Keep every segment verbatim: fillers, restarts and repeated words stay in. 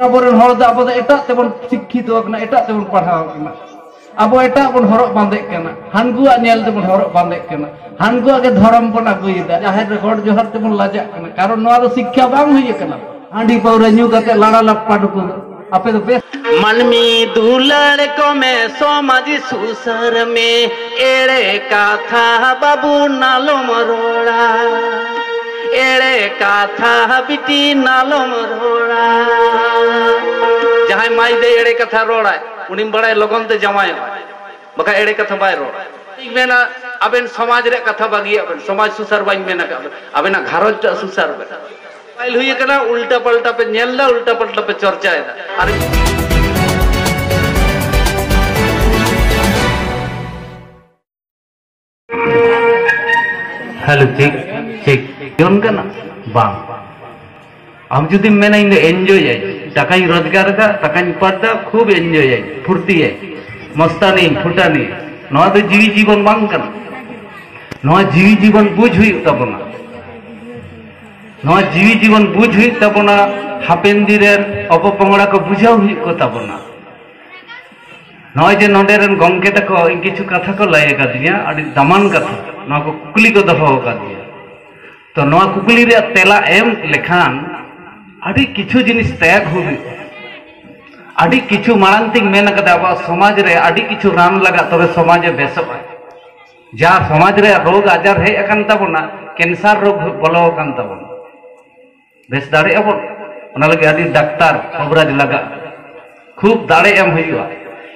ᱟᱵᱚᱨᱮᱱ ᱦᱚᱲ ᱫᱚ, ᱟᱵᱚ ᱫᱚ ᱮᱴᱟᱜ ᱛᱮᱵᱚᱱ ᱥᱤᱠᱠᱷᱤᱛᱚ ᱟᱠᱟᱱᱟ, ᱮᱴᱟᱜ ᱛᱮᱵᱚᱱ ᱯᱟᱲᱦᱟᱣ ᱟᱠᱟᱱᱟ᱾ ᱟᱵᱚ ᱮᱴᱟᱜ ᱵᱚᱱ ᱦᱚᱨᱚᱜ ᱵᱟᱸᱫᱮᱜ ᱠᱟᱱᱟ, ᱦᱟᱱᱠᱩᱣᱟᱜ ᱧᱮᱞ ᱛᱮᱵᱚᱱ ᱦᱚᱨᱚᱜ ᱵᱟᱸᱫᱮᱜ ᱠᱟᱱᱟ, ᱦᱟᱱᱠᱩᱣᱟᱜ ᱜᱮ ᱫᱷᱚᱨᱚᱢ ᱵᱚᱱ ᱟᱹᱜᱩᱭᱮᱫᱟ, ᱡᱟᱦᱮᱨ ᱨᱮ ᱜᱚᱰ ᱡᱚᱦᱟᱨ ᱛᱮᱵᱚᱱ ᱞᱟᱡᱟᱜ ᱠᱟᱱᱟ, ᱠᱟᱨᱚᱱ ᱱᱚᱣᱟ ᱫᱚ ᱥᱤᱠᱠᱷᱟ ᱵᱟᱝ ᱦᱩᱭ ᱟᱠᱟᱱᱟ᱾ ᱦᱟᱺᱰᱤ ᱯᱟᱹᱣᱨᱟᱹ ᱧᱩ ᱠᱟᱛᱮ ᱞᱟᱲᱟ ᱞᱟᱯᱯᱟ ᱰᱩᱠᱩ, ᱟᱯᱮ ᱫᱚ ᱵᱮᱥ᱾ ᱢᱟᱹᱱᱢᱤ ᱫᱩᱞᱟᱹᱲ ᱠᱚᱢᱮ ᱥᱚᱢᱟᱡᱽ ᱥᱩᱥᱟᱹᱨ ᱢᱮ, ᱮᱲᱮ ᱠᱟᱛᱷᱟ ᱵᱟᱹᱵᱩ ᱱᱟᱞᱚᱢ ᱨᱚᱲᱟ, ᱮᱲᱮ ᱠᱟᱛᱷᱟ ᱵᱤᱴᱤ ᱱᱟᱞᱚᱢ ᱨᱚᱲᱟ᱾ ᱡᱟᱦᱟᱸᱭ ᱢᱟᱹᱭ ᱫᱚ ᱮᱲᱮ ᱠᱟᱛᱷᱟ ᱨᱚᱲᱟᱭ, ᱩᱱᱤᱢ ᱵᱟᱲᱟᱭ ᱞᱚᱜᱚᱱ ᱛᱮ ᱡᱟᱶᱟᱭᱚᱜᱼᱟᱭ, ᱵᱟᱠᱷᱟᱡ ᱮᱲᱮ ᱠᱟᱛᱷᱟ ᱵᱟᱭ ᱨᱚᱲᱟ᱾ ᱤᱧ ᱢᱮᱱᱟ, ᱟᱵᱮᱱ ᱥᱚᱢᱟᱡᱽ ᱨᱮᱭᱟᱜ ᱠᱟᱛᱷᱟ ᱵᱟᱹᱜᱤᱭᱟᱜ ᱵᱮᱱ, ᱥᱚᱢᱟᱡᱽ ᱥᱩᱥᱟᱹᱨ ᱵᱟᱹᱧ ᱢᱮᱱ ᱟᱠᱟᱫ ᱵᱮᱱ, ᱟᱵᱮᱱᱟᱜ ᱜᱷᱟᱨᱚᱸᱡᱽ ᱴᱟᱜ ᱥᱩᱥᱟᱹᱨ ᱵᱮᱱ᱾ ᱯᱟᱹᱦᱤᱞ ᱦᱩᱭ ᱟᱠᱟᱱᱟ, ᱩᱞᱴᱟ ᱯᱟᱞᱴᱟ ᱯᱮ ᱧᱮᱞ ᱮᱫᱟ, ᱩᱞᱴᱟ ᱯᱟᱞᱴᱟ ᱯᱮ ᱪᱚᱨᱪᱟᱭᱮᱫᱟ᱾ ᱟᱨ ᱦᱮᱞᱳ, ᱴᱷᱤᱠ, ᱴᱷᱤᱠ᱾ ᱡᱚᱱ ᱠᱟᱱᱟ? ᱵᱟᱝ᱾ ᱟᱢ ᱡᱩᱫᱤᱢ ᱢᱮᱱᱟ, "ᱤᱧ ᱫᱚ ᱮᱱᱡᱚᱭᱟᱹᱧ, ᱴᱟᱠᱟᱧ ᱨᱳᱡᱽᱜᱟᱨ ᱮᱫᱟ, ᱴᱟᱠᱟᱧ ᱩᱯᱟᱫ ᱮᱫᱟ, ᱠᱷᱩᱵ ᱮᱱᱡᱚᱭᱟᱹᱧ, ᱯᱷᱩᱨᱛᱤᱭᱟᱹᱧ, ᱢᱚᱥᱛᱟᱱᱤᱧ, ᱯᱷᱩᱴᱟᱱᱤ", ᱱᱚᱣᱟ ᱫᱚ ᱡᱤᱣᱤ ᱡᱤᱵᱚᱱ ᱵᱟᱝ ᱠᱟᱱᱟ᱾ ᱱᱚᱣᱟ ᱡᱤᱣᱤ ᱡᱤᱵᱚᱱ ᱵᱩᱡᱽ ᱦᱩᱭᱩᱜ ᱛᱟᱵᱚᱱᱟ᱾ ᱱᱚᱣᱟ ᱡᱤᱣᱤ ᱡᱤᱵᱚᱱ ᱵᱩᱡᱽ ᱦᱩᱭᱩᱜ ᱛᱟᱵᱚᱱᱟ᱾ ᱦᱟᱯᱮᱱ ᱫᱤᱱ ᱨᱮᱱ ᱚᱯᱚᱯᱚᱝᱲᱟ ᱠᱚ ᱵᱩᱡᱷᱟᱹᱣ ᱦᱩᱭᱩᱜ ᱠᱚ ᱛᱟᱵᱚᱱᱟ᱾ ᱱᱚᱜᱼᱚᱭ ᱡᱮ ᱱᱚᱰᱮ ᱨᱮᱱ ᱜᱚᱢᱠᱮ ᱛᱟᱠᱚ ᱤᱧ ᱠᱤᱪᱷᱩ ᱠᱟᱛᱷᱟ ᱠᱚ ᱞᱟᱹᱭ ᱟᱠᱟᱫᱤᱧᱟ, ᱟᱹᱰᱤ ᱫᱟᱢᱟᱱ ᱠᱟᱛᱷᱟ, ᱱᱚᱣᱟ ᱠᱚ ᱠᱩᱠᱞᱤ ᱠᱚ ᱫᱚᱦᱚ ᱟᱠᱟᱫᱤᱧᱟ᱾ ᱛᱚ, ᱱᱚᱣᱟ ᱠᱩᱠᱞᱤ ᱨᱮᱭᱟᱜ ᱛᱮᱞᱟ ᱮᱢ ᱞᱮᱠᱷᱟᱱ ᱟᱹᱰᱤ ᱠᱤᱪᱷᱩ ᱡᱤᱱᱤᱥ ᱛᱮᱭᱟᱜ ᱦᱩᱭᱩᱜᱼᱟ᱾ ᱟᱹᱰᱤ ᱠᱤᱪᱷᱩ ᱢᱟᱲᱟᱝ ᱛᱤᱧ ᱢᱮᱱ ᱟᱠᱟᱫᱟ, ᱟᱵᱚᱣᱟᱜ ᱥᱚᱢᱟᱡᱽ ᱨᱮ ᱟᱹᱰᱤ ᱠᱤᱪᱷᱩ ᱨᱟᱱ ᱞᱟᱜᱟᱜ, ᱛᱚᱵᱮ ᱥᱚᱢᱟᱡᱽ ᱮ ᱵᱮᱥᱚᱜᱼᱟ᱾ ᱡᱟ ᱥᱚᱢᱟᱡᱽ ᱨᱮ ᱨᱳᱜᱽ ᱟᱡᱟᱨ ᱦᱮᱡ ᱟᱠᱟᱱ ᱛᱟᱵᱚᱱᱟ, ᱠᱮᱱᱥᱟᱨ ᱨᱳᱜᱽ ᱵᱚᱞᱚ ᱟᱠᱟᱱ ᱛᱟᱵᱚᱱᱟ᱾ ᱵᱮᱥ ᱫᱟᱲᱮᱭᱟᱜᱼᱟ ᱵᱚᱱ? ᱚᱱᱟ ᱞᱟᱹᱜᱤᱫ ᱟᱹᱰᱤ ᱰᱟᱠᱛᱟᱨ ᱠᱚᱵᱨᱟᱡᱽ ᱞᱟᱜᱟᱜᱼᱟ, ᱠᱷᱩᱵ ᱫᱟᱲᱮ ᱮᱢ ᱦᱩᱭᱩᱜᱼᱟ᱾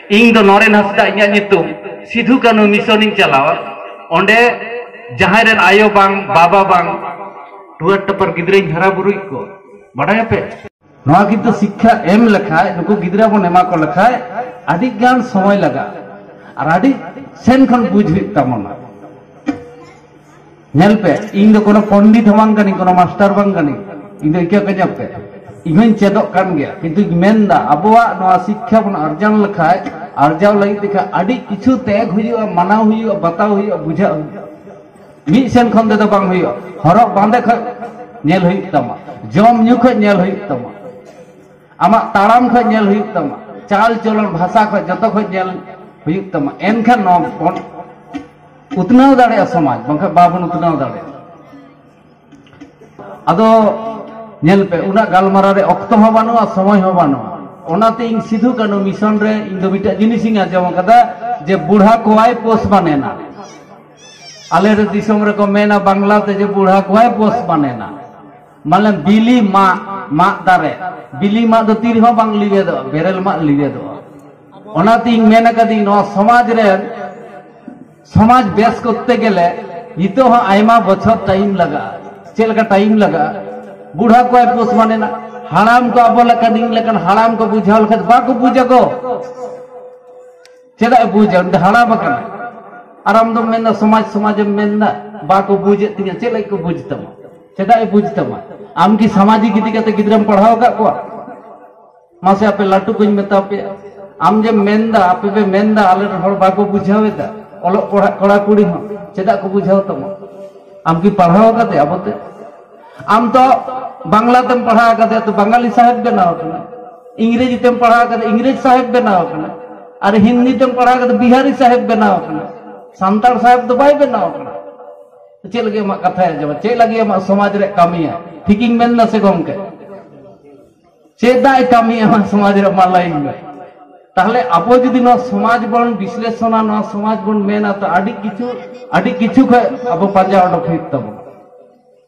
ᱤᱧ ᱫᱚ ᱱᱚᱨᱮᱱ ᱦᱟᱸᱥᱫᱟ ᱤᱧᱟᱹᱜ ᱧᱩᱛᱩᱢ, ᱥᱤᱫᱷᱩ ᱠᱟᱹᱱᱦᱩ ᱢᱤᱥᱚᱱ ᱤᱧ ᱪᱟᱞᱟᱣᱟ᱾ ᱚᱸᱰᱮ ᱡᱟᱦᱟᱸᱭ ᱨᱮᱱ ᱟᱭᱳ ᱵᱟᱝ, ᱵᱟᱵᱟ ᱵᱟᱝ, ᱴᱩᱣᱟᱹᱨ ᱴᱟᱯᱟᱨ ᱜᱤᱫᱽᱨᱟᱹᱧ ᱦᱟᱨᱟ ᱵᱩᱨᱩᱭᱮᱫ ᱠᱚ, ᱵᱟᱰᱟᱭᱟᱯᱮ? ᱱᱚᱣᱟ ᱠᱤᱱᱛᱩ ᱥᱤᱠᱠᱷᱟ ᱮᱢ ᱞᱮᱠᱷᱟᱡ, ᱱᱩᱠᱩ ᱜᱤᱫᱽᱨᱟᱹ ᱵᱚᱱ ᱮᱢᱟ ᱠᱚ ᱞᱮᱠᱷᱟᱡ, ᱟᱹᱰᱤ ᱜᱟᱱ ᱥᱚᱢᱚᱭ ᱞᱟᱜᱟᱜᱼᱟ ᱟᱨ ᱟᱹᱰᱤ ᱥᱮᱱ ᱠᱷᱚᱱ ᱵᱩᱡᱽ ᱦᱩᱭᱩᱜ ᱛᱟᱵᱚᱱᱟ᱾ ᱧᱮᱞ ᱯᱮ, ᱤᱧ ᱫᱚ ᱠᱳᱱᱳ ᱯᱚᱱᱰᱤᱛ ᱦᱚᱸ ᱵᱟᱝ ᱠᱟᱹᱱᱟᱹᱧ, ᱠᱳᱱᱳ ᱢᱟᱥᱴᱟᱨ ᱵᱟᱝ ᱠᱟᱹᱱᱟᱹᱧ, ᱤᱧ ᱫᱚ ᱤᱠᱟᱹ ᱠᱟᱹᱧᱟᱯ ᱯᱮ, ᱤᱧ ᱦᱚᱸᱧ ᱪᱮᱫᱚᱜ ᱠᱟᱱ ᱜᱮᱭᱟ, ᱠᱤᱱᱛᱩᱧ ᱢᱮᱱᱫᱟ ᱟᱵᱚᱣᱟᱜ ᱱᱚᱣᱟ ᱥᱤᱠᱠᱷᱟ ᱵᱚᱱ ᱟᱨᱡᱟᱣ ᱞᱮᱠᱷᱟᱡ, ᱟᱨᱡᱟᱣ ᱞᱟᱹᱜᱤᱫ ᱛᱮᱠᱷᱟᱡ ᱟᱹᱰᱤ ᱠᱤᱪᱷᱩ ᱛᱮᱜ ᱦᱩᱭᱩᱜᱼᱟ, ᱢᱟᱱᱟᱣ ᱦᱩᱭᱩᱜᱼᱟ, ᱵᱟᱛᱟᱣ ᱦᱩᱭᱩᱜᱼᱟ, ᱵᱩᱡᱷᱟᱹᱜ ᱦᱩᱭᱩᱜᱼᱟ᱾ ᱢᱤᱫ ᱥᱮᱱ ᱠᱷᱚᱱ ᱛᱮᱫᱚ ᱵᱟᱝ ᱦᱩᱭᱩᱜᱼᱟ᱾ ᱦᱚᱨᱚᱜ ᱵᱟᱸᱫᱮ ᱠᱷᱚᱡ ᱧᱮᱞ ᱦᱩᱭᱩᱜ ᱛᱟᱢᱟ, ᱡᱚᱢ ᱧᱩ ᱠᱷᱚᱡ ᱧᱮᱞ ᱦᱩᱭᱩᱜ ᱛᱟᱢᱟ᱾ ᱟᱢᱟᱜ ᱛᱟᱲᱟᱢ ᱠᱷᱚᱱ ᱧᱮᱞ ᱦᱩᱭᱩᱜ ᱛᱟᱢᱟ, ᱪᱟᱞ ᱪᱚᱞᱚᱱ, ᱵᱷᱟᱥᱟ ᱠᱷᱚᱱ, ᱡᱚᱛᱚ ᱠᱷᱚᱱ ᱧᱮᱞ ᱦᱩᱭᱩᱜ ᱛᱟᱢᱟ᱾ ᱮᱱᱠᱷᱟᱱ ᱱᱚᱣᱟ ᱵᱚᱱ ᱩᱛᱱᱟᱹᱣ ᱫᱟᱲᱮᱭᱟᱜᱼᱟ ᱥᱚᱢᱟᱡᱽ, ᱵᱟᱝᱠᱷᱟᱱ ᱵᱟᱵᱚᱱ ᱩᱛᱱᱟᱹᱣ ᱫᱟᱲᱮᱭᱟᱜᱼᱟ᱾ ᱟᱫᱚ ᱧᱮᱞ ᱯᱮ, ᱩᱱᱟᱹᱜ ᱜᱟᱞᱢᱟᱨᱟᱣ ᱨᱮ ᱚᱠᱛᱚ ᱦᱚᱸ ᱵᱟᱹᱱᱩᱜᱼᱟ, ᱥᱚᱢᱚᱭ ᱦᱚᱸ ᱵᱟᱹᱱᱩᱜᱼᱟ᱾ ᱚᱱᱟᱛᱮ ᱤᱧ ᱥᱤᱫᱷᱩ ᱠᱟᱹᱱᱦᱩ ᱢᱤᱥᱚᱱ ᱨᱮ ᱤᱧ ᱫᱚ ᱢᱤᱫᱴᱟᱝ ᱡᱤᱱᱤᱥ ᱤᱧ ᱟᱸᱡᱚᱢ ᱟᱠᱟᱫᱟ, ᱡᱮ ᱵᱩᱲᱦᱟ ᱠᱚᱣᱟᱭ ᱯᱳᱥ ᱵᱟᱱᱮᱱᱟ᱾ ᱟᱞᱮ ᱨᱮ ᱫᱤᱥᱚᱢ ᱨᱮᱠᱚ ᱢᱮᱱᱟ ᱵᱟᱝᱞᱟ ᱛᱮ, ᱡᱮ ᱵᱩᱲᱦᱟ ᱠᱚᱣᱟᱭ ᱯᱳᱥ ᱵᱟᱱᱮᱱᱟ᱾ ᱢᱟᱱᱮ ᱵᱤᱞᱤ ᱢᱟᱜ, ᱢᱟᱜ ᱫᱟᱨᱮ, ᱵᱤᱞᱤ ᱢᱟᱜ ᱫᱚ ᱛᱤ ᱨᱮᱦᱚᱸ ᱵᱟᱝ ᱞᱤᱣᱮᱫᱚᱜᱼᱟ, ᱵᱮᱨᱮᱞ ᱢᱟᱜ ᱞᱤᱣᱮᱫᱚᱜᱼᱟ᱾ ᱚᱱᱟᱛᱮ ᱤᱧ ᱢᱮᱱ ᱟᱠᱟᱫᱤᱧ, ᱱᱚᱣᱟ ᱥᱚᱢᱟᱡᱽ ᱨᱮ, ᱥᱚᱢᱟᱡᱽ ᱵᱮᱥ ᱠᱚᱨᱛᱮ ᱜᱮᱞᱮ ᱱᱤᱛᱚᱜ ᱦᱚᱸ ᱟᱭᱢᱟ ᱵᱚᱪᱷᱚᱨ ᱴᱟᱭᱤᱢ ᱞᱟᱜᱟᱜᱼᱟ᱾ ᱪᱮᱫ ᱞᱮᱠᱟ ᱴᱟᱭᱤᱢ ᱞᱟᱜᱟᱜᱼᱟ? ᱵᱩᱲᱦᱟ ᱠᱚᱣᱟᱭ ᱯᱳᱥ ᱢᱟᱱᱮ ᱱᱟ, ᱦᱟᱲᱟᱢ ᱠᱚ ᱟᱵᱚ ᱞᱮᱠᱟᱱ, ᱤᱧ ᱞᱮᱠᱟᱱ ᱦᱟᱲᱟᱢ ᱠᱚ ᱵᱩᱡᱷᱟᱹᱣ ᱞᱮᱠᱷᱟᱱ ᱵᱟᱠᱚ ᱵᱩᱡᱟ ᱠᱚ᱾ ᱪᱮᱫᱟᱜ ᱮ ᱵᱩᱡᱟ? ᱩᱱᱤ ᱫᱚ ᱦᱟᱲᱟᱢ ᱟᱠᱟᱱᱟ᱾ ᱟᱨ ᱟᱢ ᱫᱚᱢ ᱢᱮᱱᱫᱟ ᱥᱚᱢᱟᱡᱽ, ᱥᱚᱢᱟᱡᱽ ᱮᱢ ᱢᱮᱱᱫᱟ, ᱵᱟᱠᱚ ᱵᱩᱡᱮᱫ ᱛᱤᱧᱟ᱾ ᱪᱮᱫ ᱞᱟᱹᱜᱤᱫ ᱠᱚ ᱵᱩᱡᱽ ᱛᱟᱢᱟ? ᱪᱮᱫᱟᱜ ᱮ ᱵᱩᱡᱽ ᱛᱟᱢᱟ? ᱟᱢ ᱠᱤ ᱥᱟᱢᱟᱡᱤᱠ ᱤᱫᱤ ᱠᱟᱛᱮ ᱜᱤᱫᱽᱨᱟᱹᱢ ᱯᱟᱲᱦᱟᱣ ᱟᱠᱟᱫ ᱠᱚᱣᱟ? ᱢᱟᱥᱮ ᱟᱯᱮ ᱞᱟᱹᱴᱩ ᱠᱚᱧ ᱢᱮᱛᱟ ᱯᱮᱭᱟ, ᱟᱢ ᱡᱮᱢ ᱢᱮᱱᱫᱟ, ᱟᱯᱮ ᱯᱮ ᱢᱮᱱᱫᱟ ᱟᱞᱮ ᱨᱮᱱ ᱦᱚᱲ ᱵᱟᱠᱚ ᱵᱩᱡᱷᱟᱹᱣ ᱮᱫᱟ, ᱚᱞᱚᱜ ᱯᱟᱲᱦᱟᱜ ᱠᱚᱲᱟ ᱠᱩᱲᱤ ᱦᱚᱸ, ᱪᱮᱫᱟᱜ ᱠᱚ ᱵᱩᱡᱷᱟᱹᱣ ᱛᱟᱢᱟ? ᱟᱢ ᱠᱤ ᱯᱟᱲᱦᱟᱣ ᱟᱠᱟᱫᱮ ᱟᱵᱚᱛᱮ? ᱟᱢ ᱫᱚ ᱵᱟᱝᱞᱟ ᱛᱮᱢ ᱯᱟᱲᱦᱟᱣ ᱟᱠᱟᱫᱮᱭᱟ, ᱛᱚ ᱵᱟᱝᱜᱟᱞᱤ ᱥᱟᱦᱮᱵ ᱵᱮᱱᱟᱣ ᱟᱠᱟᱱᱟ᱾ ᱤᱝᱨᱮᱡᱤ ᱛᱮᱢ ᱯᱟᱲᱦᱟᱣ ᱟᱠᱟᱫᱮᱭᱟ, ᱤᱝᱨᱮᱡ ᱥᱟᱦᱮᱵ ᱵᱮᱱᱟᱣ ᱟᱠᱟᱱᱟ᱾ ᱟᱨ ᱦᱤᱱᱫᱤ ᱛᱮᱢ ᱯᱟᱲᱦᱟᱣ ᱟᱠᱟᱫᱮᱭᱟ, ᱵᱤᱦᱟᱨᱤ ᱥᱟᱦᱮᱵ ᱵᱮᱱᱟᱣ ᱟᱠᱟᱱᱟ᱾ ᱥᱟᱱᱛᱟᱲ ᱥᱟᱦᱮᱵ ᱫᱚ ᱵᱟᱭ ᱵᱮᱱᱟᱣ ᱟᱠᱟᱱᱟ᱾ ᱪᱮᱫ ᱞᱟᱹᱜᱤᱫ ᱟᱢᱟᱜ ᱠᱟᱛᱷᱟᱭ ᱟᱸᱡᱚᱢᱟ? ᱪᱮᱫ ᱞᱟᱹᱜᱤᱫ ᱟᱢᱟᱜ ᱥᱚᱢᱟᱡᱽ ᱨᱮ ᱠᱟᱹᱢᱤᱭᱟ? ᱴᱷᱤᱠᱤᱧ ᱢᱮᱱ ᱫᱟ ᱥᱮ ᱜᱚᱢᱠᱮ? ᱪᱮᱫᱟᱜ ᱮ ᱠᱟᱹᱢᱤᱭᱟ ᱟᱢᱟᱜ ᱥᱚᱢᱟᱡᱽ ᱨᱮ? ᱢᱟ ᱞᱟᱹᱭ ᱢᱮ᱾ ᱛᱟᱦᱞᱮ ᱟᱵᱚ ᱡᱩᱫᱤ ᱱᱚᱣᱟ ᱥᱚᱢᱟᱡᱽ ᱵᱚᱱ ᱵᱤᱥᱞᱮᱥᱚᱱᱟ, ᱱᱚᱣᱟ ᱥᱚᱢᱟᱡᱽ ᱵᱚᱱ ᱢᱮᱱᱟ, ᱛᱚ ᱟᱹᱰᱤ ᱠᱤᱪᱷᱩ, ᱟᱹᱰᱤ ᱠᱤᱪᱷᱩ ᱠᱷᱚᱡ ᱟᱵᱚ ᱯᱟᱸᱡᱟ ᱚᱰᱚᱠ ᱦᱩᱭᱩᱜ ᱛᱟᱵᱚᱱᱟ᱾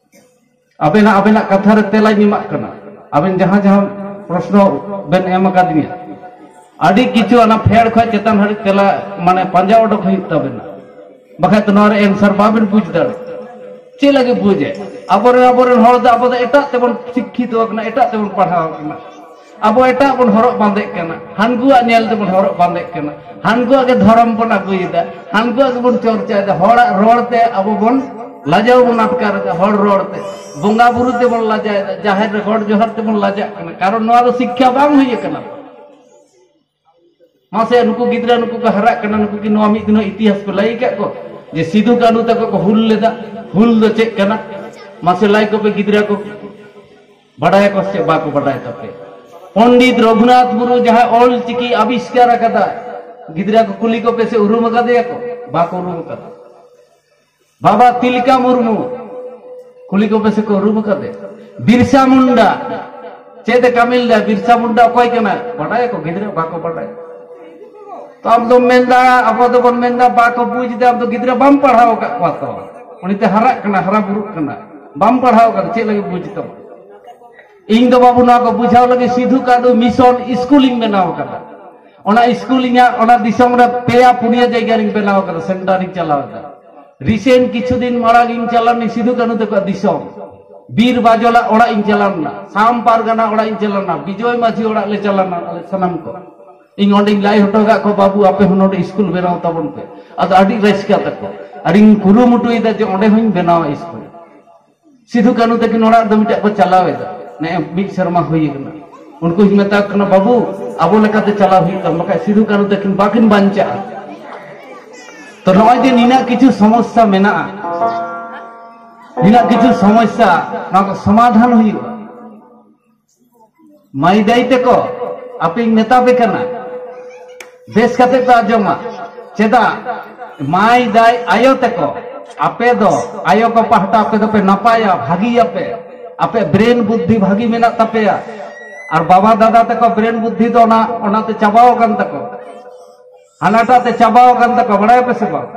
ᱟᱵᱮᱱᱟᱜ, ᱟᱵᱮᱱᱟᱜ ᱠᱟᱛᱷᱟ ᱨᱮ ᱛᱮᱞᱟᱧ ᱮᱢᱟᱜ ᱠᱟᱱᱟ᱾ ᱟᱵᱮᱱ ᱡᱟᱦᱟᱸ ᱡᱟᱦᱟᱸ ᱯᱨᱚᱥᱱᱚ ᱵᱮᱱ ᱮᱢ ᱟᱠᱟᱫᱤᱧᱟ, ᱟᱹᱰᱤ ᱠᱤᱪᱷᱩ ᱚᱱᱟ ᱯᱷᱮᱰ ᱠᱷᱚᱡ ᱪᱮᱛᱟᱱ ᱦᱟᱹᱨᱤᱡ ᱛᱮᱞᱟ, ᱢᱟᱱᱮ, ᱯᱟᱸᱡᱟ ᱚᱰᱚᱠ ᱦᱩᱭᱩᱜ ᱛᱟᱵᱮᱱᱟ, ᱵᱟᱠᱷᱟᱡ ᱫᱚ ᱱᱚᱣᱟ ᱨᱮ ᱮᱱᱥᱟᱨ ᱵᱟᱵᱮᱱ ᱵᱩᱡᱽ ᱫᱟᱲᱮᱭᱟᱜᱼᱟ᱾ ᱪᱮᱫ ᱞᱟᱹᱜᱤᱫ ᱵᱩᱡᱮ? ᱟᱵᱚᱨᱮᱱ, ᱟᱵᱚᱨᱮᱱ ᱦᱚᱲ ᱫᱚ ᱟᱵᱚ ᱫᱚ ᱮᱴᱟᱜ ᱛᱮᱵᱚᱱ ᱥᱤᱠᱠᱷᱤᱛᱚ ᱟᱠᱟᱱᱟ, ᱮᱴᱟᱜ ᱛᱮᱵᱚᱱ ᱯᱟᱲᱦᱟᱣ ᱟᱠᱟᱱᱟ᱾ ᱟᱵᱚ ᱮᱴᱟᱜ ᱵᱚᱱ ᱦᱚᱨᱚᱜ ᱵᱟᱸᱫᱮᱜ ᱠᱟᱱᱟ, ᱦᱟᱱᱠᱩᱣᱟᱜ ᱧᱮᱞ ᱛᱮᱵᱚᱱ ᱦᱚᱨᱚᱜ ᱵᱟᱸᱫᱮᱜ ᱠᱟᱱᱟ, ᱦᱟᱱᱠᱩᱣᱟᱜ ᱜᱮ ᱫᱷᱚᱨᱚᱢ ᱵᱚᱱ ᱟᱹᱜᱩᱭᱮᱫᱟ, ᱦᱟᱱᱠᱩᱣᱟᱜ ᱜᱮᱵᱚᱱ ᱪᱚᱨᱪᱟᱭᱮᱫᱟ᱾ ᱦᱚᱲᱟᱜ ᱨᱚᱲ ᱛᱮ ᱟᱵᱚ ᱵᱚᱱ ᱞᱟᱡᱟᱣ ᱵᱚᱱ ᱟᱴᱠᱟᱨᱮᱫᱟ, ᱦᱚᱲ ᱨᱚᱲ ᱛᱮ, ᱵᱚᱸᱜᱟ ᱵᱩᱨᱩ ᱛᱮᱵᱚᱱ ᱞᱟᱡᱟᱭᱮᱫᱟ, ᱡᱟᱦᱮᱨ ᱨᱮ ᱜᱚᱰ ᱡᱚᱦᱟᱨ ᱛᱮᱵᱚᱱ ᱞᱟᱡᱟᱜ ᱠᱟᱱᱟ᱾ ᱠᱟᱨᱚᱱ ᱱᱚᱣᱟ ᱫᱚ ᱥᱤᱠᱠᱷᱟ ᱵᱟᱝ ᱦᱩᱭ ᱟᱠᱟᱱᱟ᱾ ᱢᱟᱥᱮ, ᱱᱩᱠᱩ ᱜᱤᱫᱽᱨᱟᱹ, ᱱᱩᱠᱩ ᱠᱚ ᱦᱟᱨᱟᱜ ᱠᱟᱱᱟ, ᱱᱩᱠᱩ ᱠᱤ ᱱᱚᱣᱟ ᱢᱤᱫ ᱫᱤᱱ ᱦᱚᱸ ᱤᱛᱤᱦᱟᱥ ᱯᱮ ᱞᱟᱹᱭ ᱟᱠᱟᱫ ᱠᱚ ᱡᱮ ᱥᱤᱫᱩ ᱠᱟᱹᱱᱦᱩ ᱛᱟᱠᱚ ᱠᱚ ᱦᱩᱞ ᱞᱮᱫᱟ? ᱦᱩᱞ ᱫᱚ ᱪᱮᱫ ᱠᱟᱱᱟ? ᱢᱟᱥᱮ ᱞᱟᱹᱭ ᱠᱚᱯᱮ ᱜᱤᱫᱽᱨᱟᱹ ᱠᱚ, ᱵᱟᱰᱟᱭᱟᱠᱚ ᱥᱮ ᱪᱮᱫ ᱵᱟᱠᱚ ᱵᱟᱰᱟᱭ ᱛᱟᱯᱮ? ᱯᱚᱱᱰᱤᱛ ᱨᱚᱜᱷᱩᱱᱟᱛᱷ ᱢᱩᱨᱢᱩ ᱡᱟᱦᱟᱸᱭ ᱚᱞ ᱪᱤᱠᱤ ᱟᱵᱤᱥᱠᱟᱨ ᱟᱠᱟᱫᱟ, ᱜᱤᱫᱽᱨᱟᱹ ᱠᱚ ᱠᱩᱞᱤ ᱠᱚᱯᱮ ᱥᱮ ᱩᱨᱩᱢ ᱟᱠᱟᱫᱮᱭᱟ ᱠᱚ? ᱵᱟᱠᱚ ᱩᱨᱩᱢ ᱟᱠᱟᱫᱟ᱾ ᱵᱟᱵᱟ ᱛᱤᱞᱠᱟ ᱢᱩᱨᱢᱩ, ᱠᱩᱞᱤ ᱠᱚᱯᱮ ᱥᱮ ᱠᱚ ᱩᱨᱩᱢ ᱟᱠᱟᱫᱮ? ᱵᱤᱨᱥᱟ ᱢᱩᱱᱰᱟ, ᱪᱮᱫ ᱮ ᱠᱟᱹᱢᱤ ᱞᱮᱫᱟ? ᱵᱤᱨᱥᱟ ᱢᱩᱱᱰᱟ ᱚᱠᱚᱭ ᱠᱟᱱᱟ? ᱵᱟᱰᱟᱭᱟᱠᱚ ᱜᱤᱫᱽᱨᱟᱹ? ᱵᱟᱠᱚ ᱵᱟᱰᱟᱭᱟ᱾ ᱛᱚ ᱟᱢ ᱫᱚᱢ ᱢᱮᱱᱫᱟ, ᱟᱵᱚ ᱫᱚᱵᱚᱱ ᱢᱮᱱᱫᱟ ᱵᱟᱠᱚ ᱵᱩᱡᱽ ᱮᱫᱟ, ᱟᱢ ᱫᱚ ᱜᱤᱫᱽᱨᱟᱹ ᱵᱟᱢ ᱯᱟᱲᱦᱟᱣ ᱟᱠᱟᱫ ᱠᱚᱣᱟ ᱛᱚ᱾ ᱩᱱᱤ ᱛᱮ ᱦᱟᱨᱟᱜ ᱠᱟᱱᱟ, ᱦᱟᱨᱟ ᱵᱩᱨᱩᱜ ᱠᱟᱱᱟ, ᱵᱟᱢ ᱯᱟᱲᱦᱟᱣ ᱟᱠᱟᱫᱟ, ᱪᱮᱫ ᱞᱟᱹᱜᱤᱫ ᱵᱩᱡᱽ ᱛᱟᱢᱟ? ᱤᱧ ᱫᱚ ᱵᱟᱹᱵᱩ ᱱᱚᱣᱟ ᱠᱚ ᱵᱩᱡᱷᱟᱹᱣ ᱞᱟᱹᱜᱤᱫ ᱥᱤᱫᱷᱩ ᱠᱟᱹᱱᱦᱩ ᱢᱤᱥᱚᱱ ᱥᱠᱩᱞ ᱤᱧ ᱵᱮᱱᱟᱣ ᱟᱠᱟᱫᱟ᱾ ᱚᱱᱟ ᱥᱠᱩᱞ ᱤᱧᱟᱹᱜ ᱚᱱᱟ ᱫᱤᱥᱚᱢ ᱨᱮ ᱯᱮᱭᱟ ᱯᱩᱱᱭᱟᱹ ᱡᱟᱭᱜᱟ ᱨᱤᱧ ᱵᱮᱱᱟᱣ ᱟᱠᱟᱫᱟ, ᱥᱮᱱᱴᱟᱨ ᱤᱧ ᱪᱟᱞᱟᱣ ᱮᱫᱟ᱾ ᱨᱤᱥᱮᱱᱴ ᱠᱤᱪᱷᱩ ᱫᱤᱱ ᱢᱟᱲᱟᱝ ᱤᱧ ᱪᱟᱞᱟᱣ ᱞᱮᱱᱟ ᱥᱤᱫᱷᱩ ᱠᱟᱹᱱᱦᱩ ᱛᱟᱠᱚᱣᱟᱜ ᱫᱤᱥᱚᱢ, ᱵᱤᱨ ᱵᱟᱡᱚᱞᱟ ᱚᱲᱟᱜ ᱤᱧ ᱪᱟᱞᱟᱣ ᱞᱮᱱᱟ, ᱥᱟᱢ ᱯᱟᱨᱜᱟᱱᱟ ᱚᱲᱟᱜ ᱤᱧ ᱪᱟᱞᱟᱣ ᱞᱮᱱᱟ, ᱵᱤᱡᱚᱭ ᱢᱟᱹᱡᱷᱤ ᱚᱲᱟᱜ ᱞᱮ ᱪᱟᱞᱟᱣ ᱞᱮᱱᱟ, ᱟᱞᱮ ᱥᱟᱱᱟᱢ ᱠᱚ᱾ ᱤᱧ ᱚᱸᱰᱮᱧ ᱞᱟᱹᱭ ᱦᱚᱴᱚ ᱟᱠᱟᱫ ᱠᱚᱣᱟ, ᱵᱟᱹᱵᱩ ᱟᱯᱮ ᱦᱚᱸ ᱱᱚᱰᱮ ᱥᱠᱩᱞ ᱵᱮᱱᱟᱣ ᱛᱟᱵᱚᱱ ᱯᱮ᱾ ᱟᱫᱚ ᱟᱹᱰᱤ ᱨᱟᱹᱥᱠᱟᱹ ᱛᱟᱠᱚ, ᱟᱨᱤᱧ ᱠᱩᱨᱩᱢᱩᱴᱩᱭᱮᱫᱟ ᱡᱮ ᱚᱸᱰᱮ ᱦᱚᱸᱧ ᱵᱮᱱᱟᱣᱟ ᱥᱠᱩᱞ᱾ ᱥᱤᱫᱷᱩ ᱠᱟᱹᱱᱦᱩ ᱛᱟᱹᱠᱤᱱ ᱚᱲᱟᱜ ᱫᱚ ᱢᱤᱫᱴᱟᱝ ᱠᱚ ᱪᱟᱞᱟᱣ ᱮᱫᱟ, ᱱᱮᱜᱼᱮ ᱢᱤᱫ ᱥᱮᱨᱢᱟ ᱦᱩᱭ ᱟᱠᱟᱱᱟ᱾ ᱩᱱᱠᱩᱧ ᱢᱮᱛᱟ ᱠᱚ ᱠᱟᱱᱟ, ᱵᱟᱹᱵᱩ, ᱟᱵᱚ ᱞᱮᱠᱟᱛᱮ ᱪᱟᱞᱟᱣ ᱦᱩᱭᱩᱜ ᱛᱟᱢᱟ, ᱵᱟᱠᱷᱟᱡ ᱥᱤᱫᱷᱩ ᱠᱟᱹᱱᱦᱩ ᱛᱟᱹᱠᱤᱱ ᱵᱟᱹᱠᱤᱱ ᱵᱟᱧᱪᱟᱜᱼᱟ᱾ ᱛᱚ ᱱᱚᱜᱼᱚᱭ ᱡᱮ ᱱᱤᱱᱟᱹᱜ ᱠᱤᱪᱷᱩ ᱥᱚᱢᱚᱥᱥᱟ ᱢᱮᱱᱟᱜᱼᱟ, ᱱᱤᱱᱟᱹᱜ ᱠᱤᱪᱷᱩ ᱥᱚᱢᱚᱥᱥᱟ, ᱱᱚᱣᱟ ᱠᱚ ᱥᱚᱢᱟᱫᱷᱟᱱ ᱦᱩᱭᱩᱜᱼᱟ᱾ ᱢᱟᱹᱭ ᱫᱟᱹᱭ ᱛᱮᱠᱚ, ᱟᱯᱮᱧ ᱢᱮᱛᱟ ᱯᱮ ᱠᱟᱱᱟ, ᱵᱮᱥ ᱠᱟᱛᱮ ᱯᱮ ᱟᱸᱡᱚᱢᱟ᱾ ᱪᱮᱫᱟᱜ? ᱢᱟᱹᱭ ᱫᱟᱹᱭ ᱟᱭᱳ ᱛᱮᱠᱚ, ᱟᱯᱮ ᱫᱚ, ᱟᱭᱳ ᱠᱚ ᱯᱟᱦᱴᱟ ᱟᱯᱮ ᱫᱚᱯᱮ ᱱᱟᱯᱟᱭᱟ, ᱵᱷᱟᱹᱜᱤᱭᱟᱯᱮ, ᱟᱯᱮ ᱵᱨᱮᱱ ᱵᱩᱫᱽᱫᱷᱤ ᱵᱷᱟᱹᱜᱤ ᱢᱮᱱᱟᱜ ᱛᱟᱯᱮᱭᱟ᱾ ᱟᱨ ᱵᱟᱵᱟ ᱫᱟᱫᱟ ᱛᱮᱠᱚ ᱵᱨᱮᱱ ᱵᱩᱫᱽᱫᱷᱤ ᱫᱚ ᱚᱱᱟ, ᱚᱱᱟᱛᱮ ᱪᱟᱵᱟᱣ ᱟᱠᱟᱱ ᱛᱟᱠᱚ, ᱦᱟᱱᱟᱴᱟᱜ ᱛᱮ ᱪᱟᱵᱟᱣ ᱟᱠᱟᱱ ᱛᱟᱠᱚ, ᱵᱟᱲᱟᱭᱟᱯᱮ ᱥᱮ ᱵᱟᱝ?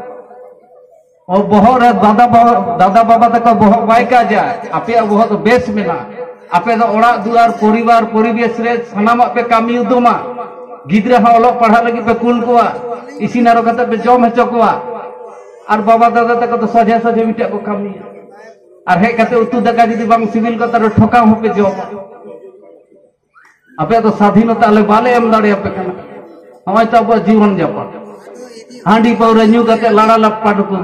ᱚ, ᱵᱚᱦᱚᱜ ᱨᱮ ᱫᱟᱫᱟ ᱵᱟᱵᱟ, ᱫᱟᱫᱟ ᱵᱟᱵᱟ ᱛᱟᱠᱚ ᱵᱚᱦᱚᱜ ᱵᱟᱭ ᱠᱟᱡᱟ, ᱟᱯᱮᱭᱟᱜ ᱵᱚᱦᱚᱜ ᱫᱚ ᱵᱮᱥ ᱢᱮᱱᱟᱜᱼᱟ᱾ ᱟᱯᱮ ᱫᱚ ᱚᱲᱟᱜ ᱫᱩᱣᱟᱨ, ᱯᱚᱨᱤᱵᱟᱨ, ᱯᱚᱨᱤᱵᱮᱥ ᱨᱮ ᱥᱟᱱᱟᱢᱟᱜ ᱯᱮ ᱠᱟᱹᱢᱤ ᱩᱫᱩᱢᱟ᱾ ᱜᱤᱫᱽᱨᱟᱹ ᱦᱚᱸ ᱚᱞᱚᱜ ᱯᱟᱲᱦᱟᱜ ᱞᱟᱹᱜᱤᱫ ᱯᱮ ᱠᱩᱞ ᱠᱚᱣᱟ, ᱤᱥᱤᱱ ᱟᱨᱚ ᱠᱟᱛᱮ ᱯᱮ ᱡᱚᱢ ᱦᱚᱪᱚ ᱠᱚᱣᱟ᱾ ᱟᱨ ᱵᱟᱵᱟ ᱫᱟᱫᱟ ᱛᱟᱠᱚ ᱫᱚ ᱥᱚᱡᱷᱮ ᱥᱚᱡᱷᱮ ᱢᱤᱫᱴᱮᱡ ᱠᱚ ᱠᱟᱹᱢᱤᱭᱟ᱾ ᱟᱨ ᱦᱮᱡ ᱠᱟᱛᱮ ᱩᱛᱩ ᱫᱟᱠᱟ ᱡᱩᱫᱤ ᱵᱟᱝ ᱥᱤᱵᱤᱞ ᱠᱚ, ᱛᱟᱦᱞᱮ ᱴᱷᱚᱠᱟᱣ ᱦᱚᱸᱯᱮ ᱡᱚᱢᱟ᱾ ᱟᱯᱮ ᱫᱚ ᱥᱟᱫᱷᱤᱱᱚᱛᱟ ᱟᱞᱮ ᱵᱟᱞᱮ ᱮᱢ ᱫᱟᱲᱮᱭᱟᱯᱮ ᱠᱟᱱᱟ᱾ ᱱᱚᱜᱼᱚᱭ ᱛᱚ ᱟᱵᱚᱣᱟᱜ ᱡᱤᱵᱚᱱ ᱡᱟᱯᱚᱱ᱾ ᱦᱟᱺᱰᱤ ᱯᱟᱹᱣᱨᱟᱹ ᱧᱩ ᱠᱟᱛᱮ ᱞᱟᱲᱟ ᱞᱟᱯᱟᱰᱩ ᱠᱚ᱾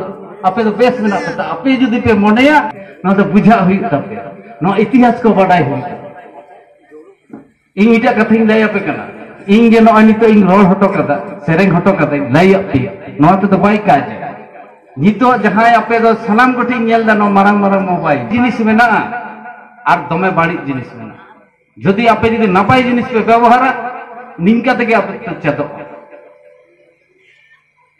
ᱟᱯᱮ ᱫᱚ ᱵᱮᱥ ᱢᱮᱱᱟᱜ ᱯᱮ ᱛᱟ-, ᱟᱯᱮ ᱡᱩᱫᱤ ᱯᱮ ᱢᱚᱱᱮᱭᱟ, ᱱᱚᱣᱟ ᱫᱚ ᱵᱩᱡᱷᱟᱹᱜ ᱦᱩᱭᱩᱜ ᱛᱟᱯᱮᱭᱟ᱾ ᱱᱚᱣᱟ ᱤᱛᱤᱦᱟᱥ ᱠᱚ ᱵᱟᱰᱟᱭ ᱦᱩᱭᱩᱜ ᱛᱟᱯᱮᱭᱟ᱾ ᱤᱧ ᱢᱤᱫᱴᱟᱜ ᱠᱟᱛᱷᱟᱧ ᱞᱟᱹᱭ ᱟᱯᱮ ᱠᱟᱱᱟ᱾ ᱤᱧ ᱜᱮ ᱱᱚᱜᱼᱚᱭ ᱱᱤᱛᱚᱜ ᱤᱧ ᱨᱚᱲ ᱦᱚᱴᱚ ᱠᱟᱫᱟ, ᱥᱮᱨᱮᱧ ᱦᱚᱴᱚ ᱠᱟᱫᱟᱧ, ᱞᱟᱹᱭ ᱟᱯᱮᱭᱟ᱾ ᱱᱚᱣᱟ ᱛᱮᱫᱚ ᱵᱟᱭ ᱠᱟᱡᱟ᱾ ᱱᱤᱛᱚᱜ ᱡᱟᱦᱟᱸᱭ ᱟᱯᱮ ᱫᱚ ᱥᱟᱱᱟᱢ ᱠᱚᱴᱷᱮᱱ ᱧᱮᱞ ᱫᱟ, ᱱᱚᱣᱟ ᱢᱟᱨᱟᱝ ᱢᱟᱨᱟᱝ ᱢᱳᱵᱟᱭᱤᱞ ᱡᱤᱱᱤᱥ ᱢᱮᱱᱟᱜᱼᱟ ᱟᱨ ᱫᱚᱢᱮ ᱵᱟᱹᱲᱤᱡ ᱡᱤᱱᱤᱥ ᱢᱮᱱᱟᱜᱼᱟ᱾ ᱡᱩᱫᱤ ᱟᱯᱮ ᱡᱩᱫᱤ ᱱᱟᱯᱟᱭ ᱡᱤᱱᱤᱥ ᱯᱮ ᱵᱮᱵᱚᱦᱟᱨᱟ, ᱱᱤᱝᱠᱟ ᱛᱮᱜᱮ ᱟᱯᱮ ᱯᱮ ᱪᱮᱫᱚᱜᱼᱟ᱾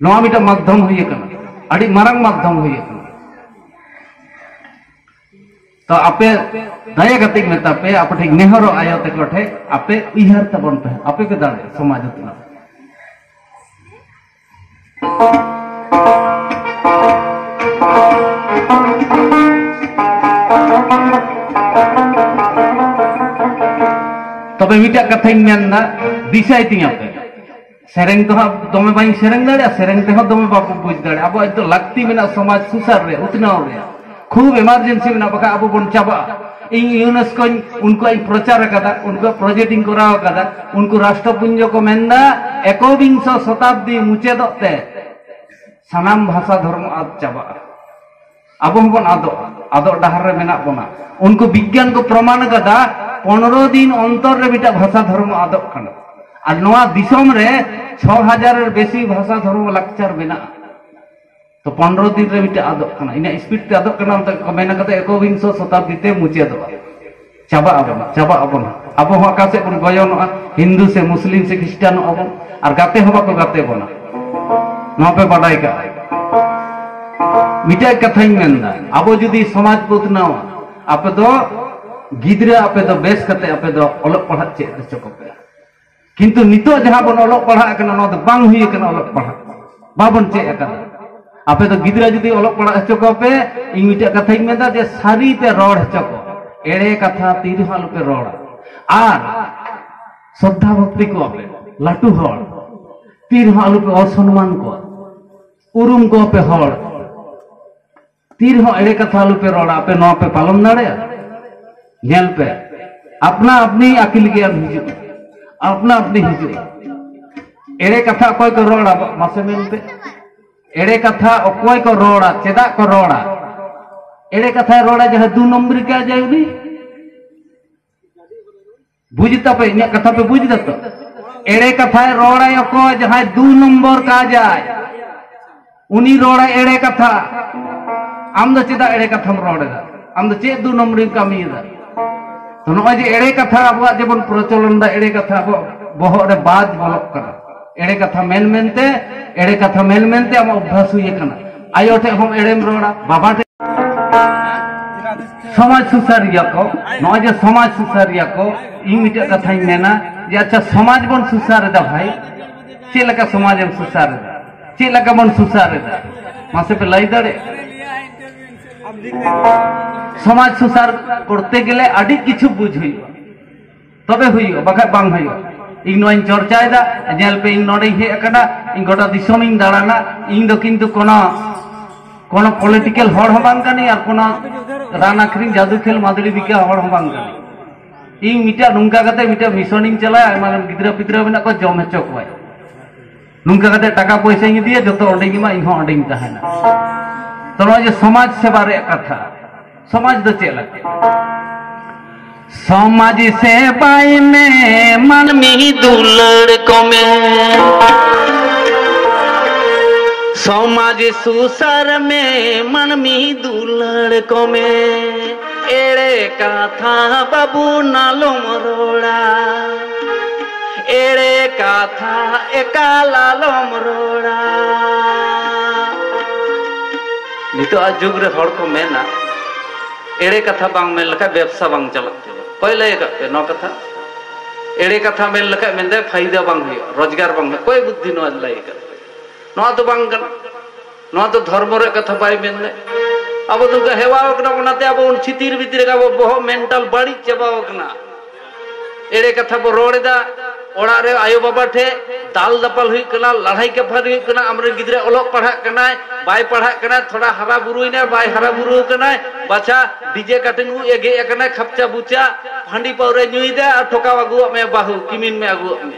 ᱱᱚᱣᱟ ᱢᱤᱫᱴᱟᱝ ᱢᱟᱫᱽᱫᱷᱚᱢ ᱦᱩᱭ ᱟᱠᱟᱱᱟ, ᱟᱹᱰᱤ ᱢᱟᱨᱟᱝ ᱢᱟᱫᱽᱫᱷᱚᱢ ᱦᱩᱭ ᱟᱠᱟᱱᱟ᱾ ᱛᱚ ᱟᱯᱮ ᱫᱟᱭᱟ ᱠᱟᱛᱮᱧ ᱢᱮᱛᱟ ᱯᱮ, ᱟᱯᱮ ᱴᱷᱮᱱ ᱱᱮᱦᱚᱨᱚᱜ ᱟᱭᱳ ᱛᱟᱠᱚ ᱴᱷᱮᱱ, ᱟᱯᱮ ᱩᱭᱦᱟᱹᱨ ᱛᱟᱵᱚᱱ ᱯᱮ, ᱟᱯᱮ ᱯᱮ ᱫᱟᱲᱮᱭᱟᱜᱼᱟ ᱥᱚᱢᱟᱡᱽ ᱩᱛᱱᱟᱹᱣ᱾ ᱛᱚᱵᱮ ᱢᱤᱫᱴᱟᱜ ᱠᱟᱛᱷᱟᱧ ᱢᱮᱱᱫᱟ, ᱫᱤᱥᱟᱹᱭ ᱛᱤᱧᱟ ᱯᱮ᱾ ᱥᱮᱨᱮᱧ ᱫᱚ ᱦᱟᱸᱜ ᱫᱚᱢᱮ ᱵᱟᱹᱧ ᱥᱮᱨᱮᱧ ᱫᱟᱲᱮᱭᱟᱜᱼᱟ, ᱥᱮᱨᱮᱧ ᱛᱮᱦᱚᱸ ᱫᱚᱢᱮ ᱵᱟᱵᱚ ᱵᱩᱡᱽ ᱫᱟᱲᱮᱭᱟᱜᱼᱟ᱾ ᱟᱵᱚᱣᱟᱜ ᱫᱚ ᱞᱟᱹᱠᱛᱤ ᱢᱮᱱᱟᱜᱼᱟ ᱥᱚᱢᱟᱡᱽ ᱥᱩᱥᱟᱹᱨ ᱨᱮ, ᱩᱛᱱᱟᱹᱣ ᱨᱮ᱾ ᱠᱷᱩᱵ emergency ᱢᱮᱱᱟᱜᱼᱟ, ᱵᱟᱠᱷᱟᱱ ᱟᱵᱚ ᱵᱚᱱ ᱪᱟᱵᱟᱜᱼᱟ᱾ ᱤᱧ ᱤᱭᱩᱱᱮᱥᱠᱳᱧ ᱩᱱᱠᱩᱣᱟᱜ ᱤᱧ ᱯᱨᱚᱪᱟᱨ ᱟᱠᱟᱫᱟ, ᱩᱱᱠᱩᱣᱟᱜ ᱯᱨᱚᱡᱮᱠᱴ ᱤᱧ ᱠᱚᱨᱟᱣ ᱟᱠᱟᱫᱟ᱾ ᱩᱱᱠᱩ ᱨᱟᱥᱴᱨᱚᱯᱩᱧᱡᱚ ᱠᱚ ᱢᱮᱱᱫᱟ, ᱮᱠᱚᱵᱤᱝᱥᱚ ᱥᱚᱛᱟᱵᱫᱤ ᱢᱩᱪᱟᱹᱫᱚᱜ ᱛᱮ ᱥᱟᱱᱟᱢ ᱵᱷᱟᱥᱟ ᱫᱷᱚᱨᱢᱚ ᱟᱫ ᱪᱟᱵᱟᱜᱼᱟ, ᱟᱵᱚ ᱦᱚᱸᱵᱚᱱ ᱟᱫᱚᱜᱼᱟ, ᱟᱫᱚᱜ ᱰᱟᱦᱟᱨ ᱨᱮ ᱢᱮᱱᱟᱜ ᱵᱚᱱᱟ᱾ ᱩᱱᱠᱩ ᱵᱤᱜᱽᱜᱟᱱ ᱠᱚ ᱯᱨᱚᱢᱟᱱ ᱟᱠᱟᱫᱟ, ᱯᱚᱱᱨᱚ ᱫᱤᱱ ᱚᱱᱛᱚᱨ ᱨᱮ ᱢᱤᱫᱴᱟᱝ ᱵᱷᱟᱥᱟ ᱫᱷᱚᱨᱢᱚ ᱟᱫᱚᱜ ᱠᱟᱱᱟ᱾ ᱟᱨ ᱱᱚᱣᱟ ᱫᱤᱥᱚᱢ ᱨᱮ ᱪᱷᱚ ᱦᱟᱡᱟᱨ ᱮᱨ ᱵᱮᱥᱤ ᱵᱷᱟᱥᱟ ᱫᱷᱚᱨᱢᱚ ᱞᱟᱠᱪᱟᱨ ᱢᱮᱱᱟᱜᱼᱟ᱾ ᱛᱚ ᱯᱚᱱᱨᱚ ᱫᱤᱱ ᱨᱮ ᱢᱤᱫᱴᱟᱝ ᱟᱫᱚᱜ ᱠᱟᱱᱟ, ᱤᱱᱟᱹᱜ ᱥᱯᱤᱰ ᱛᱮ ᱟᱫᱚᱜ ᱠᱟᱱᱟ᱾ ᱚᱱᱛᱮ ᱠᱚ ᱢᱮᱱ ᱟᱠᱟᱫᱟ ᱮᱠᱚᱵᱤᱝᱥᱚ ᱥᱚᱛᱟᱵᱫᱤ ᱛᱮ ᱢᱩᱪᱟᱹᱫᱚᱜᱼᱟ, ᱪᱟᱵᱟᱜ ᱟᱵᱚᱱ, ᱪᱟᱵᱟᱜ ᱟᱵᱚᱱ᱾ ᱟᱵᱚ ᱦᱚᱸ ᱚᱠᱟ ᱥᱮᱫ ᱵᱚᱱ ᱜᱚᱭᱚᱱᱚᱜᱼᱟ, ᱦᱤᱱᱫᱩ ᱥᱮ ᱢᱩᱥᱞᱤᱢ ᱥᱮ ᱠᱷᱨᱤᱥᱴᱟᱱᱚᱜ ᱟᱵᱚᱱ, ᱟᱨ ᱜᱟᱛᱮ ᱦᱚᱸ ᱵᱟᱠᱚ ᱜᱟᱛᱮ ᱵᱚᱱᱟ᱾ ᱱᱚᱣᱟ ᱯᱮ ᱵᱟᱰᱟᱭ ᱠᱟᱜᱼᱟ᱾ ᱢᱤᱫᱴᱟᱝ ᱠᱟᱛᱷᱟᱧ ᱢᱮᱱᱫᱟ, ᱟᱵᱚ ᱡᱩᱫᱤ ᱥᱚᱢᱟᱡᱽ ᱵᱚ ᱩᱛᱱᱟᱹᱣᱟ, ᱟᱯᱮ ᱫᱚ ᱜᱤᱫᱽᱨᱟᱹ ᱟᱯᱮ ᱫᱚ ᱵᱮᱥ ᱠᱟᱛᱮ ᱟᱯᱮ ᱫᱚ ᱚᱞᱚᱜ ᱯᱟᱲᱦᱟᱜ ᱪᱮᱫ ᱦᱚᱪᱚ ᱠᱚᱯᱮ᱾ ᱠᱤᱱᱛᱩ ᱱᱤᱛᱚᱜ ᱡᱟᱦᱟᱸ ᱵᱚᱱ ᱚᱞᱚᱜ ᱯᱟᱲᱦᱟᱜ ᱠᱟᱱᱟ, ᱱᱚᱣᱟ ᱫᱚ ᱵᱟᱝ ᱦᱩᱭ ᱟᱠᱟᱱᱟ ᱚᱞᱚᱜ ᱯᱟᱲᱦᱟᱜ, ᱵᱟᱵᱚᱱ ᱪᱮᱫ ᱟᱠᱟᱫᱟ᱾ ᱟᱯᱮ ᱫᱚ ᱜᱤᱫᱽᱨᱟᱹ ᱡᱩᱫᱤ ᱚᱞᱚᱜ ᱯᱟᱲᱦᱟᱜ ᱦᱚᱪᱚ ᱠᱚᱯᱮ, ᱤᱧ ᱢᱤᱫᱴᱟᱝ ᱠᱟᱛᱷᱟᱧ ᱢᱮᱱᱫᱟ ᱡᱮ ᱥᱟᱹᱨᱤ ᱯᱮ ᱨᱚᱲ ᱦᱚᱪᱚ ᱠᱚ, ᱮᱲᱮ ᱠᱟᱛᱷᱟ ᱛᱤ ᱨᱮᱦᱚᱸ ᱟᱞᱚᱯᱮ ᱨᱚᱲᱟ᱾ ᱟᱨ ᱥᱨᱚᱫᱷᱟ ᱵᱷᱚᱠᱛᱤ ᱠᱚᱣᱟ ᱯᱮ, ᱞᱟᱹᱴᱩ ᱦᱚᱲ ᱛᱤ ᱨᱮᱦᱚᱸ ᱟᱞᱚᱯᱮ ᱚᱥᱚᱱᱢᱟᱱ ᱠᱚᱣᱟ, ᱩᱨᱩᱢ ᱠᱚᱣᱟ ᱯᱮ ᱦᱚᱲ᱾ ᱛᱤ ᱨᱮᱦᱚᱸ ᱮᱲᱮ ᱠᱟᱛᱷᱟ ᱟᱞᱚᱯᱮ ᱨᱚᱲᱟ᱾ ᱟᱯᱮ ᱱᱚᱣᱟ ᱯᱮ ᱯᱟᱞᱚᱱ ᱫᱟᱲᱮᱭᱟᱜᱼᱟ? ᱧᱮᱞ ᱯᱮ, ᱟᱯᱱᱟ ᱟᱯᱱᱤ ᱟᱹᱠᱤᱞ ᱜᱮᱭᱟᱱ ᱦᱤᱡᱩᱜᱼᱟ, ᱟᱯᱱᱟ ᱟᱯᱱᱤ ᱦᱤᱡᱩᱜᱼᱟ᱾ ᱮᱲᱮ ᱠᱟᱛᱷᱟ ᱚᱠᱚᱭ ᱠᱚ ᱨᱚᱲᱟ? ᱢᱟᱥᱮ ᱢᱮᱱ ᱯᱮ, ᱮᱲᱮ ᱠᱟᱛᱷᱟ ᱚᱠᱚᱭ ᱠᱚ ᱨᱚᱲᱟ? ᱪᱮᱫᱟᱜ ᱠᱚ ᱨᱚᱲᱟ? ᱮᱲᱮ ᱠᱟᱛᱷᱟᱭ ᱨᱚᱲᱟ ᱡᱟᱦᱟᱸᱭ ᱫᱩ ᱱᱚᱢᱵᱚᱨᱤ ᱠᱟᱡᱟᱭ ᱩᱱᱤ᱾ ᱵᱩᱡᱽ ᱛᱟᱯᱮ, ᱤᱧᱟᱹᱜ ᱠᱟᱛᱷᱟ ᱯᱮ ᱵᱩᱡᱽ ᱫᱟ ᱛᱚ? ᱮᱲᱮ ᱠᱟᱛᱷᱟᱭ ᱨᱚᱲᱟᱭ ᱚᱠᱚᱭ? ᱡᱟᱦᱟᱸᱭ ᱫᱩ ᱱᱚᱢᱵᱚᱨ ᱠᱟᱡᱟᱭ, ᱩᱱᱤ ᱨᱚᱲᱟᱭ ᱮᱲᱮ ᱠᱟᱛᱷᱟ᱾ ᱟᱢ ᱫᱚ ᱪᱮᱫᱟᱜ ᱮᱲᱮ ᱠᱟᱛᱷᱟᱢ ᱨᱚᱲ ᱮᱫᱟ? ᱟᱢ ᱫᱚ ᱪᱮᱫ ᱫᱩ ᱱᱚᱢᱵᱚᱨᱤᱢ ᱠᱟᱹᱢᱤᱭᱮᱫᱟ? ᱛᱚ, ᱱᱚᱜᱼᱚᱭ ᱡᱮ ᱮᱲᱮ ᱠᱟᱛᱷᱟ ᱟᱵᱚᱣᱟᱜ ᱡᱮᱵᱚᱱ ᱯᱨᱚᱪᱚᱞᱚᱱ ᱫᱟ, ᱮᱲᱮ ᱠᱟᱛᱷᱟ ᱟᱵᱚᱣᱟᱜ ᱵᱚᱦᱚᱜ ᱨᱮ ᱵᱟᱡᱽ ᱵᱚᱞᱚᱜ ᱠᱟᱱᱟ᱾ ᱮᱲᱮ ᱠᱟᱛᱷᱟ ᱢᱮᱱ ᱢᱮᱱᱛᱮ, ᱮᱲᱮ ᱠᱟᱛᱷᱟ ᱢᱮᱱ ᱢᱮᱱᱛᱮ ᱟᱢᱟᱜ ᱚᱵᱵᱷᱟᱥ ᱦᱩᱭ ᱟᱠᱟᱱᱟ᱾ ᱟᱭᱳ ᱴᱷᱮᱡ ᱦᱚᱸ ᱮᱲᱮᱢ ᱨᱚᱲᱟ, ᱵᱟᱵᱟ ᱴᱷᱮᱡ᱾ ᱥᱚᱢᱟᱡᱽ ᱥᱩᱥᱟᱹᱨᱤᱭᱟᱹ ᱠᱚ, ᱱᱚᱜᱼᱚᱭ ᱡᱮ ᱥᱚᱢᱟᱡᱽ ᱥᱩᱥᱟᱹᱨᱤᱭᱟᱹ ᱠᱚ, ᱤᱧ ᱢᱤᱫᱴᱮᱡ ᱠᱟᱛᱷᱟᱧ ᱢᱮᱱᱟ ᱡᱮ, ᱟᱪᱪᱷᱟ, ᱥᱚᱢᱟᱡᱽ ᱵᱚᱱ ᱥᱩᱥᱟᱹᱨ ᱮᱫᱟ ᱵᱷᱟᱭ, ᱪᱮᱫ ᱞᱮᱠᱟ ᱥᱚᱢᱟᱡᱽ ᱮᱢ ᱥᱩᱥᱟᱹᱨ ᱮᱫᱟ? ᱪᱮᱫ ᱞᱮᱠᱟ ᱵᱚᱱ ᱥᱩᱥᱟᱹᱨ ᱮᱫᱟ? ᱢᱟᱥᱮ ᱯᱮ ᱞᱟᱹᱭ ᱫᱟᱲᱮᱭᱟᱜᱼᱟ? ᱥᱚᱢᱟᱡᱽ ᱥᱩᱥᱟᱹᱨ ᱠᱚᱨᱛᱮ ᱜᱮᱞᱮ ᱟᱹᱰᱤ ᱠᱤᱪᱷᱩ ᱵᱩᱡᱽ ᱦᱩᱭᱩᱜᱼᱟ, ᱛᱚᱵᱮ ᱦᱩᱭᱩᱜᱼᱟ, ᱵᱟᱠᱷᱟᱡ ᱵᱟᱝ ᱦᱩᱭᱩᱜᱼᱟ᱾ ᱤᱧ ᱱᱚᱣᱟᱧ ᱪᱚᱨᱪᱟᱭᱮᱫᱟ, ᱧᱮᱞ ᱯᱮ, ᱤᱧ ᱱᱚᱰᱮᱧ ᱦᱮᱡ ᱟᱠᱟᱱᱟ, ᱤᱧ ᱜᱚᱴᱟ ᱫᱤᱥᱚᱢᱤᱧ ᱫᱟᱬᱟᱱᱟ᱾ ᱤᱧ ᱫᱚ ᱠᱤᱱᱛᱩ ᱠᱳᱱᱳ, ᱠᱳᱱᱳ ᱯᱚᱞᱤᱴᱤᱠᱮᱞ ᱦᱚᱲ ᱦᱚᱸ ᱵᱟᱝ ᱠᱟᱹᱱᱟᱹᱧ ᱟᱨ ᱠᱳᱱᱳ ᱨᱟᱱ ᱟᱹᱠᱷᱨᱤᱧ, ᱡᱟᱹᱫᱩ ᱠᱷᱮᱞ, ᱢᱟᱫᱲᱤ ᱵᱤᱠᱟ ᱦᱚᱲ ᱦᱚᱸ ᱵᱟᱝ ᱠᱟᱹᱱᱟᱹᱧ᱾ ᱤᱧ ᱢᱤᱫᱴᱟᱝ ᱱᱚᱝᱠᱟ ᱠᱟᱛᱮ ᱢᱤᱫᱴᱟᱝ ᱢᱤᱥᱚᱱᱤᱧ ᱪᱟᱞᱟᱭᱟ, ᱟᱭᱢᱟ ᱜᱟᱱ ᱜᱤᱫᱽᱨᱟᱹ ᱯᱤᱫᱽᱨᱟᱹ ᱢᱮᱱᱟᱜ ᱠᱚᱣᱟ, ᱡᱚᱢ ᱦᱚᱪᱚ ᱠᱚᱣᱟᱭ᱾ ᱱᱚᱝᱠᱟ ᱠᱟᱛᱮ ᱴᱟᱠᱟ ᱯᱚᱭᱥᱟᱧ ᱤᱫᱤᱭᱟ, ᱡᱚᱛᱚ ᱚᱸᱰᱮᱧ ᱮᱢᱟ, ᱤᱧ ᱦᱚᱸ ᱚᱸᱰᱮᱧ ᱛᱟᱦᱮᱱᱟ᱾ ᱛᱚ, ᱱᱚᱜᱼᱚᱭ ᱡᱮ ᱥᱚᱢᱟᱡᱽ ᱥᱮᱵᱟ ᱨᱮᱭᱟᱜ ᱠᱟᱛᱷᱟ, ᱥᱚᱢᱟᱡᱽ ᱫᱚ ᱪᱮᱫ ᱞᱮᱠᱟ? ᱥᱚᱢᱟᱡᱽ ᱥᱮᱵᱟᱭ ᱢᱮ, ᱢᱟᱹᱱᱢᱤ ᱫᱩᱞᱟᱹᱲ ᱠᱚᱢᱮ᱾ ᱥᱚᱢᱟᱡᱽ ᱥᱩᱥᱟᱹᱨ ᱢᱮ, ᱢᱟᱹᱱᱢᱤ ᱫᱩᱞᱟᱹᱲ ᱠᱚᱢᱮ᱾ ᱮᱲᱮ ᱠᱟᱛᱷᱟ ᱵᱟᱹᱵᱩ ᱱᱟᱞᱚᱢ ᱨᱚᱲᱟ, ᱮᱲᱮ ᱠᱟᱛᱷᱟ ᱮᱠᱟᱞ ᱟᱞᱚᱢ ᱨᱚᱲᱟ᱾ ᱱᱤᱛᱚᱜ ᱟᱜ ᱡᱩᱜᱽ ᱨᱮ ᱦᱚᱲ ᱠᱚ ᱢᱮᱱᱟ, ᱮᱲᱮ ᱠᱟᱛᱷᱟ ᱵᱟᱝ ᱢᱮᱱ ᱞᱮᱠᱷᱟᱡ ᱵᱮᱵᱽᱥᱟ ᱵᱟᱝ ᱪᱟᱞᱟᱜ ᱛᱟᱵᱚᱱᱟ᱾ ᱚᱠᱚᱭ ᱞᱟᱹᱭ ᱟᱠᱟᱫ ᱯᱮ ᱱᱚᱣᱟ ᱠᱟᱛᱷᱟ? ᱮᱲᱮ ᱠᱟᱛᱷᱟ ᱢᱮᱱ ᱞᱮᱠᱷᱟᱡ ᱢᱮᱱᱫᱟᱭ ᱯᱷᱟᱭᱫᱟ ᱵᱟᱝ ᱦᱩᱭᱩᱜᱼᱟ, ᱨᱳᱡᱽᱜᱟᱨ ᱵᱟᱝ ᱦᱩᱭᱩᱜᱼᱟ᱾ ᱚᱠᱚᱭ ᱵᱩᱫᱽᱫᱷᱤ ᱱᱚᱣᱟ ᱞᱟᱹᱭ ᱟᱠᱟᱫ? ᱱᱚᱣᱟ ᱫᱚ ᱵᱟᱝ ᱠᱟᱱᱟ᱾ ᱱᱚᱣᱟ ᱫᱚ ᱫᱷᱚᱨᱢᱚ ᱨᱮᱭᱟᱜ ᱠᱟᱛᱷᱟ ᱵᱟᱭ ᱢᱮᱱ ᱞᱮᱫ᱾ ᱟᱵᱚ ᱫᱚ ᱦᱮᱣᱟ ᱟᱠᱟᱱᱟ, ᱚᱱᱟᱛᱮ ᱟᱵᱚ ᱩᱱ ᱪᱷᱤᱛᱤᱨ ᱵᱷᱤᱛᱤᱨ ᱨᱮᱜᱮ ᱟᱵᱚ ᱵᱚᱦᱚᱜ ᱢᱮᱱᱴᱟᱞ ᱵᱟᱹᱲᱤᱡ ᱪᱟᱵᱟᱣ ᱟᱠᱟᱱᱟ᱾ ᱮᱲᱮ ᱠᱟᱛᱷᱟ ᱵᱚ ᱨᱚᱲ ᱮᱫᱟ, ᱚᱲᱟᱜ ᱨᱮ ᱟᱭᱳ ᱵᱟᱵᱟ ᱴᱷᱮᱡ ᱫᱟᱞ ᱫᱟᱯᱟᱞ ᱦᱩᱭᱩᱜ ᱠᱟᱱᱟ, ᱞᱟᱲᱦᱟᱭ ᱠᱟᱯᱷᱟᱨᱤ ᱦᱩᱭᱩᱜ ᱠᱟᱱᱟ, ᱟᱢᱨᱮᱱ ᱜᱤᱫᱽᱨᱟᱹ ᱚᱞᱚᱜ ᱯᱟᱲᱦᱟᱜ ᱠᱟᱱᱟᱭ, ᱵᱟᱭ ᱯᱟᱲᱦᱟᱜ ᱠᱟᱱᱟᱭ, ᱛᱷᱚᱲᱟ ᱦᱟᱨᱟ ᱵᱩᱨᱩᱭᱮᱱᱟᱭ, ᱵᱟᱭ ᱦᱟᱨᱟ ᱵᱩᱨᱩ ᱟᱠᱟᱱᱟᱭ, ᱵᱟᱪᱷᱟ ᱰᱤᱡᱮ ᱠᱟᱴᱤᱱ ᱩᱵ ᱮ ᱜᱮᱫ ᱟᱠᱟᱱᱟᱭ, ᱠᱷᱟᱯᱪᱟ ᱵᱩᱪᱟ, ᱦᱟᱺᱰᱤ ᱯᱟᱹᱣᱨᱟᱹ ᱧᱩᱭᱮᱫᱟ ᱟᱨ ᱴᱷᱚᱠᱟᱣ ᱟᱹᱜᱩᱣᱟᱜ ᱢᱮ ᱵᱟᱹᱦᱩ, ᱠᱤᱢᱤᱱ ᱢᱮ ᱟᱹᱜᱩᱣᱟᱜ ᱢᱮ᱾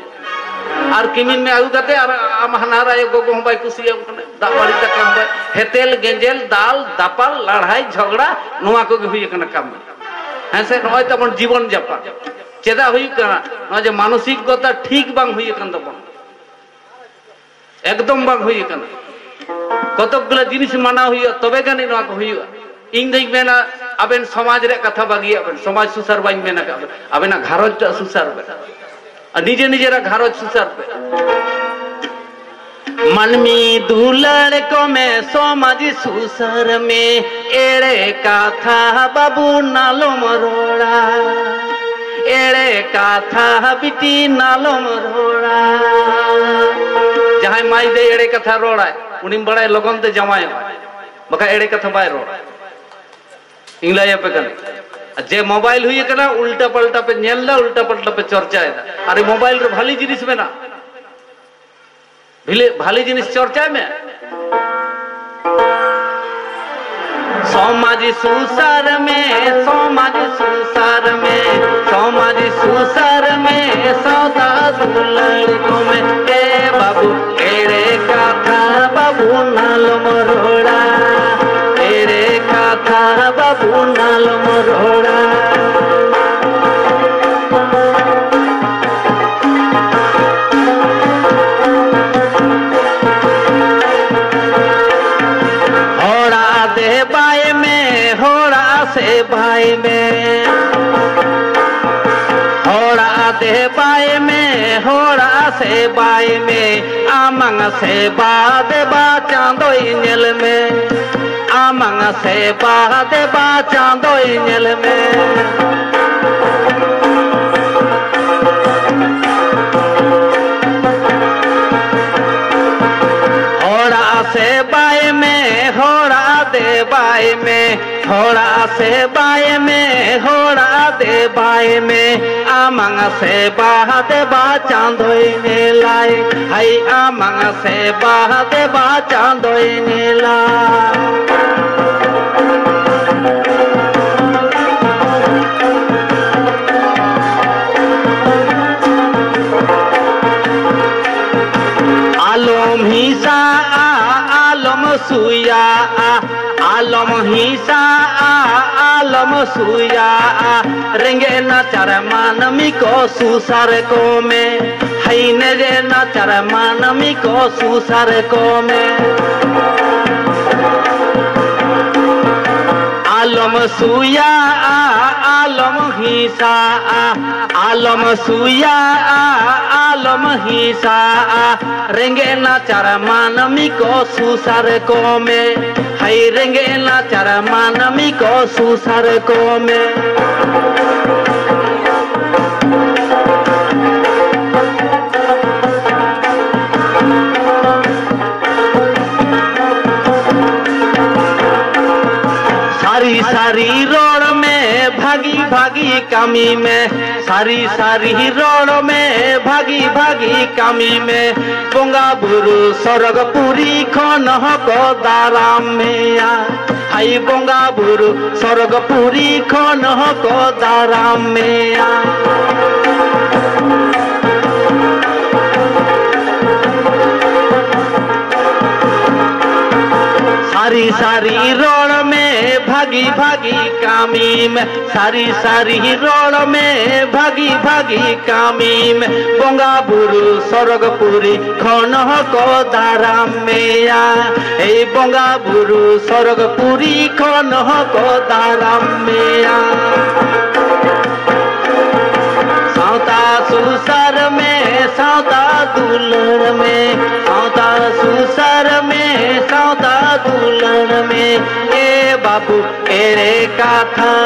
ᱟᱨ ᱠᱤᱢᱤᱱ ᱢᱮ ᱟᱹᱜᱩ ᱠᱟᱛᱮ ᱟᱨ ᱟᱢ ᱦᱟᱱᱦᱟᱨ ᱟᱭᱳ ᱜᱚᱜᱚ ᱦᱚᱸ ᱵᱟᱭ ᱠᱩᱥᱤᱭᱟᱢ ᱠᱟᱱᱟ, ᱫᱟᱜ ᱢᱟᱹᱲᱤ ᱫᱟᱠᱟ ᱦᱚᱸ ᱵᱟᱭ, ᱦᱮᱛᱮᱞ ᱜᱮᱸᱡᱮᱞ ᱫᱟᱞ ᱫᱟᱯᱟᱞ ᱞᱟᱲᱦᱟᱭ ᱡᱷᱚᱜᱽᱲᱟ, ᱱᱚᱣᱟ ᱠᱚᱜᱮ ᱦᱩᱭ ᱟᱠᱟᱱᱟ ᱠᱟᱹᱢᱤ᱾ ᱦᱮᱸ ᱥᱮ, ᱱᱚᱜᱼᱚᱭ ᱛᱟᱵᱚᱱ ᱡᱤᱵᱚᱱ ᱡᱟᱯᱚᱱ᱾ ᱪᱮᱫᱟᱜ ᱦᱩᱭᱩᱜ ᱠᱟᱱᱟ? ᱱᱚᱜᱼᱚᱭ ᱡᱮ ᱢᱟᱱᱚᱥᱤᱠᱚᱛᱟ ᱴᱷᱤᱠ ᱵᱟᱝ ᱦᱩᱭ ᱟᱠᱟᱱ ᱛᱟᱵᱚᱱᱟ᱾ ᱮᱠᱫᱚᱢ ᱵᱟᱝ ᱦᱩᱭ ᱟᱠᱟᱱᱟ᱾ ᱠᱚᱛᱚᱠ ᱜᱩᱞᱟ ᱡᱤᱱᱤᱥ ᱢᱟᱱᱟᱣ ᱦᱩᱭᱩᱜᱼᱟ, ᱛᱚᱵᱮ ᱜᱟᱱᱤᱡ ᱱᱚᱣᱟ ᱠᱚ ᱦᱩᱭᱩᱜᱼᱟ᱾ ᱤᱧ ᱫᱚᱧ ᱢᱮᱱᱟ, ᱟᱵᱮᱱ ᱥᱚᱢᱟᱡᱽ ᱨᱮᱭᱟᱜ ᱠᱟᱛᱷᱟ ᱵᱟᱹᱜᱤᱭᱟᱜ ᱵᱮᱱ, ᱥᱚᱢᱟᱡᱽ ᱥᱩᱥᱟᱹᱨ ᱵᱟᱹᱧ ᱢᱮᱱ ᱟᱠᱟᱫ ᱵᱮᱱ, ᱟᱵᱮᱱᱟᱜ ᱜᱷᱟᱨᱚᱸᱡᱽ ᱴᱟᱜ ᱥᱩᱥᱟᱹᱨ ᱵᱮᱱ, ᱟᱨ ᱱᱤᱡᱮ ᱱᱤᱡᱮᱨᱟᱜ ᱜᱷᱟᱨᱚᱸᱡᱽ ᱥᱩᱥᱟᱹᱨ ᱵᱮᱱ᱾ ᱢᱟᱹᱱᱢᱤ ᱫᱩᱞᱟᱹᱲ ᱠᱚᱢᱮ, ᱥᱚᱢᱟᱡᱽ ᱥᱩᱥᱟᱹᱨ ᱢᱮ, ᱮᱲᱮ ᱠᱟᱛᱷᱟ ᱵᱟᱹᱵᱩ ᱱᱟᱞᱚᱢ ᱨᱚᱲᱟ, ᱮᱲᱮ ᱠᱟᱛᱷᱟ ᱵᱤᱴᱤ ᱱᱟᱞᱚᱢ ᱨᱚᱲᱟ᱾ ᱡᱟᱦᱟᱸᱭ ᱢᱟᱹᱭ ᱫᱚ ᱮᱲᱮ ᱠᱟᱛᱷᱟ ᱨᱚᱲᱟᱭ, ᱩᱱᱤᱢ ᱵᱟᱲᱟᱭ ᱞᱚᱜᱚᱱ ᱛᱮ ᱡᱟᱶᱟᱭᱚᱜᱼᱟᱭ, ᱵᱟᱠᱷᱟᱡ ᱮᱲᱮ ᱠᱟᱛᱷᱟ ᱵᱟᱭ ᱨᱚᱲᱟ᱾ ᱤᱧ ᱞᱟᱹᱭ ᱟᱯᱮ ᱠᱟᱱᱟ, ᱡᱮ ᱢᱳᱵᱟᱭᱤᱞ ᱦᱩᱭ ᱟᱠᱟᱱᱟ, ᱩᱞᱴᱟ ᱯᱟᱞᱴᱟ ᱯᱮ ᱧᱮᱞ ᱮᱫᱟ, ᱩᱞᱴᱟ ᱯᱟᱞᱴᱟ ᱯᱮ ᱪᱚᱨᱪᱟᱭᱮᱫᱟ᱾ ᱟᱨᱮ, ᱢᱳᱵᱟᱭᱤᱞ ᱨᱮ ᱵᱷᱟᱞᱤ ᱡᱤᱱᱤᱥ ᱢᱮᱱᱟᱜᱼᱟ, ᱵᱷᱤᱞᱮ-, ᱵᱷᱟᱞᱤ ᱡᱤᱱᱤᱥ ᱪᱚᱨᱪᱟᱭ ᱢᱮ᱾ ᱥᱚᱢᱟᱡᱽ ᱥᱩᱥᱟᱹᱨ ᱢᱮ, ᱥᱚᱢᱟᱡᱽ ᱥᱩᱥᱟᱹᱨ ᱢᱮ, ᱥᱚᱢᱟᱡᱽ ᱥᱩᱥᱟᱹᱨ ᱢᱮ, ᱥᱟᱶᱛᱟ ᱫᱩᱞᱟᱹᱲ ᱠᱚᱢᱮ᱾ ᱮ ᱵᱟᱹᱵᱩ, ᱮᱲᱮ ᱠᱟᱛᱷᱟ ᱵᱟᱹᱵᱩ ᱱᱟᱞᱚᱢ ᱨᱚᱲᱟ, ᱮᱲᱮ ᱠᱟᱛᱷᱟ ᱵᱟᱹᱵᱩ ᱱᱟᱞᱚᱢ ᱨᱚᱲᱟ᱾ ᱦᱚᱲᱟᱜ ᱫᱮᱵᱟᱭ ᱢᱮ, ᱦᱚᱲᱟᱜ ᱥᱮᱵᱟᱭ ᱢᱮ, ᱦᱚᱲᱟᱜ ᱫᱮᱵᱟᱭ ᱢᱮ, ᱦᱚᱲᱟᱜ ᱥᱮᱵᱟᱭ ᱢᱮ, ᱟᱢᱟᱝ ᱥᱮᱵᱟ ᱫᱮᱵᱟ ᱪᱟᱸᱫᱚᱭ ᱧᱮᱞ ᱢᱮ, ᱟᱢᱟᱝ ᱥᱮᱵᱟ ᱫᱮᱵᱟ ᱪᱟᱸᱫᱚᱭ ᱧᱮᱞ ᱢᱮ᱾ ᱦᱚᱲᱟᱜ ᱥᱮᱵᱟᱭ ᱢᱮ, ᱦᱚᱲᱟᱜ ᱫᱮᱵᱟᱭ ᱢᱮ, ᱦᱚᱲᱟᱜ ᱥᱮᱵᱟᱭ ᱢᱮ, ᱦᱚᱲᱟᱜ ᱫᱮᱵᱟᱭ ᱢᱮ, ᱟᱢᱟᱝ ᱥᱮᱵᱟ ᱫᱮᱵᱟ ᱪᱟᱸᱫᱚᱭ ᱧᱮᱞᱟᱭ, ᱦᱟᱭ ᱟᱢᱟᱝ ᱥᱮᱵᱟ ᱫᱮᱵᱟ ᱪᱟᱸᱫᱚᱭ ᱧᱮᱞᱟ᱾ ᱟᱞᱚᱢ ᱦᱤᱸᱥᱟᱜᱼᱟ, ᱟᱞᱚᱢ ᱥᱩᱭᱟᱜᱼᱟ, ᱟᱞᱚᱢ ᱦᱤᱸᱥᱟᱜᱼᱟ, ᱟᱞᱚᱢ ᱥᱩᱭᱟᱜᱼᱟ, ᱨᱮᱸᱜᱮᱡ ᱱᱟᱪᱟᱨ ᱢᱟᱹᱱᱢᱤ ᱠᱚ ᱥᱩᱥᱟᱹᱨ ᱠᱚᱢᱮ, ᱦᱟᱭ ᱨᱮᱸᱜᱮᱡ ᱱᱟᱪᱟᱨ ᱢᱟᱹᱱᱢᱤ ᱠᱚ ᱥᱩᱥᱟᱹᱨ ᱠᱚᱢᱮ᱾ ᱟᱞᱚᱢ ᱥᱩᱭᱟᱜᱼᱟ, ᱟᱞᱚᱢ ᱦᱤᱸᱥᱟᱜᱼᱟ, ᱟᱞᱚᱢ ᱥᱩᱭᱟᱜᱼᱟ, ᱟᱞᱚᱢ ᱦᱤᱸᱥᱟᱜᱼᱟ᱾ ᱨᱮᱸᱜᱮᱡ ᱱᱟᱪᱟᱨ ᱢᱟᱹᱱᱢᱤ ᱠᱚ ᱥᱩᱥᱟᱹᱨ ᱠᱚᱢᱮ᱾ ᱦᱟᱭ ᱨᱮᱸᱜᱮᱡ ᱱᱟᱪᱟᱨ ᱢᱟᱹᱱᱢᱤ ᱠᱚ ᱥᱩᱥᱟᱹᱨ ᱠᱚᱢᱮ᱾ ᱥᱟᱹᱨᱤ ᱥᱟᱹᱨᱤ ᱨᱚᱲ ᱢᱮ, ᱵᱷᱟᱹᱜᱤ ᱵᱷᱟᱹᱜᱤ ᱠᱟᱹᱢᱤ ᱢᱮ᱾ ᱥᱟᱹᱨᱤ ᱥᱟᱹᱨᱤ ᱨᱚᱲ ᱢᱮ, ᱵᱷᱟᱹᱜᱤ ᱵᱷᱟᱹᱜᱤ ᱠᱟᱹᱢᱤ ᱢᱮ᱾ ᱵᱚᱸᱜᱟ ᱵᱩᱨᱩ ᱥᱚᱨᱚᱜᱽ ᱯᱩᱨᱤ ᱠᱷᱚᱱ ᱦᱚᱸᱠᱚ ᱫᱟᱨᱟᱢ ᱢᱮᱭᱟ᱾ ᱦᱟᱭ ᱵᱚᱸᱜᱟ ᱵᱩᱨᱩ ᱥᱚᱨᱚᱜᱽ ᱯᱩᱨᱤ ᱠᱷᱚᱱ ᱦᱚᱸᱠᱚ ᱫᱟᱨᱟᱢ ᱢᱮᱭᱟ᱾ ᱥᱟᱹᱨᱤ ᱥᱟᱹᱨᱤ ᱨᱚᱲ ᱢᱮ, ᱵᱷᱟᱹᱜᱤ ᱵᱷᱟᱹᱜᱤ ᱠᱟᱹᱢᱤ ᱢᱮ᱾ ᱥᱟᱹᱨᱤ ᱥᱟᱹᱨᱤ ᱨᱚᱲ ᱢᱮ, ᱵᱷᱟᱹᱜᱤ ᱵᱷᱟᱹᱜᱤ ᱠᱟᱹᱢᱤ ᱢᱮ᱾ ᱵᱚᱸᱜᱟ ᱵᱩᱨᱩ ᱥᱚᱨᱚᱜᱽ ᱯᱩᱨᱤ ᱠᱷᱚᱱ ᱦᱚᱸᱠᱚ ᱫᱟᱨᱟᱢ ᱢᱮᱭᱟ᱾ ᱮᱭ ᱵᱚᱸᱜᱟ ᱵᱩᱨᱩ ᱥᱚᱨᱚᱜᱽ ᱯᱩᱨᱤ ᱠᱷᱚᱱ ᱦᱚᱸᱠᱚ ᱫᱟᱨᱟᱢ ᱢᱮᱭᱟ᱾ ᱥᱟᱶᱛᱟ ᱥᱩᱥᱟᱹᱨ ᱢᱮ, ᱥᱟᱶᱛᱟ ᱫᱩᱞᱟᱹᱲ ᱢᱮ, ᱥᱟᱶᱛᱟ ᱥᱩᱥᱟᱹᱨ ᱢᱮ, ᱥᱟᱶᱛᱟ ᱫᱩᱞᱟᱹᱲ ᱢᱮ᱾ ᱮ ᱵᱟᱵᱩ ᱮᱲᱮ ᱠᱟᱛᱷᱟ